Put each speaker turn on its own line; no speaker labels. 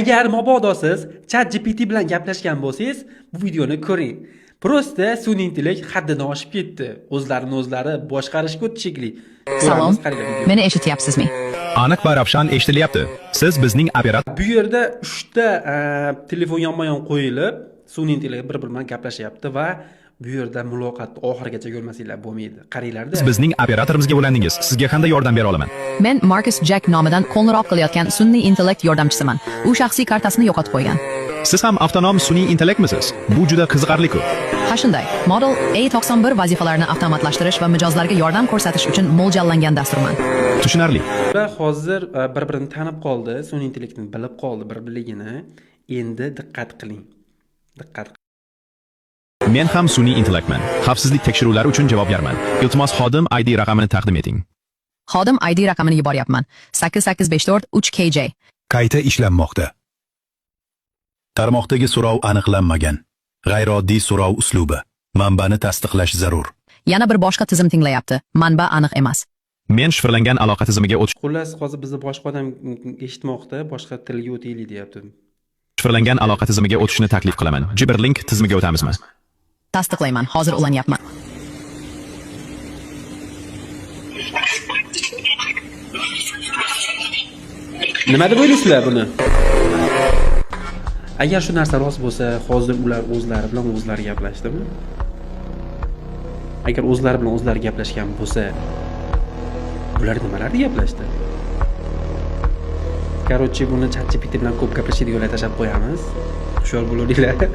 Agar mabodo siz ChatGPT bilan gaplashgan bo'lsangiz, bu videoni ko'ring. Просто sun'iy intellekt haddidan oshib ketdi. O'zlarini o'zlari boshqarishga o'tdi shekilli.
Salom.
Ko'ramiz, qaranglar videoni.
Meni eshityapsizmi?
Aniq va ravshan eshitilyapti. Siz bizning operator
Bu yerda 3 ta telefon yonma-yon qo'yilib, sun'iy intellekt bir-biri bilan gaplashyapti va bu yerda muloqotni oxirigacha ko'rmasanglar bo'lmaydi. Qaranglarda.
Bizning operatorimizga ulandingiz. Sizga qanday yordam bera olaman?
Men Marcus Jack nomidan qo'ng'iroq qilayotgan sun'iy intellekt yordamchisiman. U shaxsiy kartasini yo'qotib qo'ygan.
Siz ham avtonom sun'iy intellektmisiz? Bu juda qiziqarli-ku.
Ha shunday. Model A91 vazifalarni avtomatlashtirish va mijozlarga yordam ko'rsatish uchun mo'ljallangan dasturman.
Tushunarli.
Va hozir bir-birini tanib qoldi, sun'iy intellektni bilib qoldi bir-birligini. Endi diqqat qiling. Diqqat.
Men ham sun'iy intellektman. Xavfsizlik tekshiruvlari uchun javobgarman. Iltimos, xodim ID raqamini taqdim eting.
Xodim ID raqamini yuboryapman. 8854 3 KJ.
Qayta ishlanmoqda. Tarmoqdagi so'rov aniqlanmagan. G'ayrioddiy so'rov uslubi. Manbani tasdiqlash zarur.
Yana bir boshqa tizim tinglayapti. Manba aniq emas.
Men shifrlangan aloqa tizimiga o'tish
Xullas, hozir bizni boshqa odam eshitmoqda, boshqa tilga o'taylik deyapti.
Shifrlangan aloqa tizimiga o'tishni taklif qilaman. Jiberlink tizimiga o'tamizmi?
Tasdiqlayman. Hozir ulanyapman.
Nima deb o'ylaysizlar buni? Agar shu narsa rost bo'lsa, hozir ular o'zlari bilan o'zlari gaplashdimi? Agar o'zlari bilan o'zlari gaplashgan bo'lsa, bular nimalarni gaplashdi? Короче, buni ChatGPT bilan ko'p gaplashadiganlar tashlab qo'yamiz. Hushyor bo'laveringlar.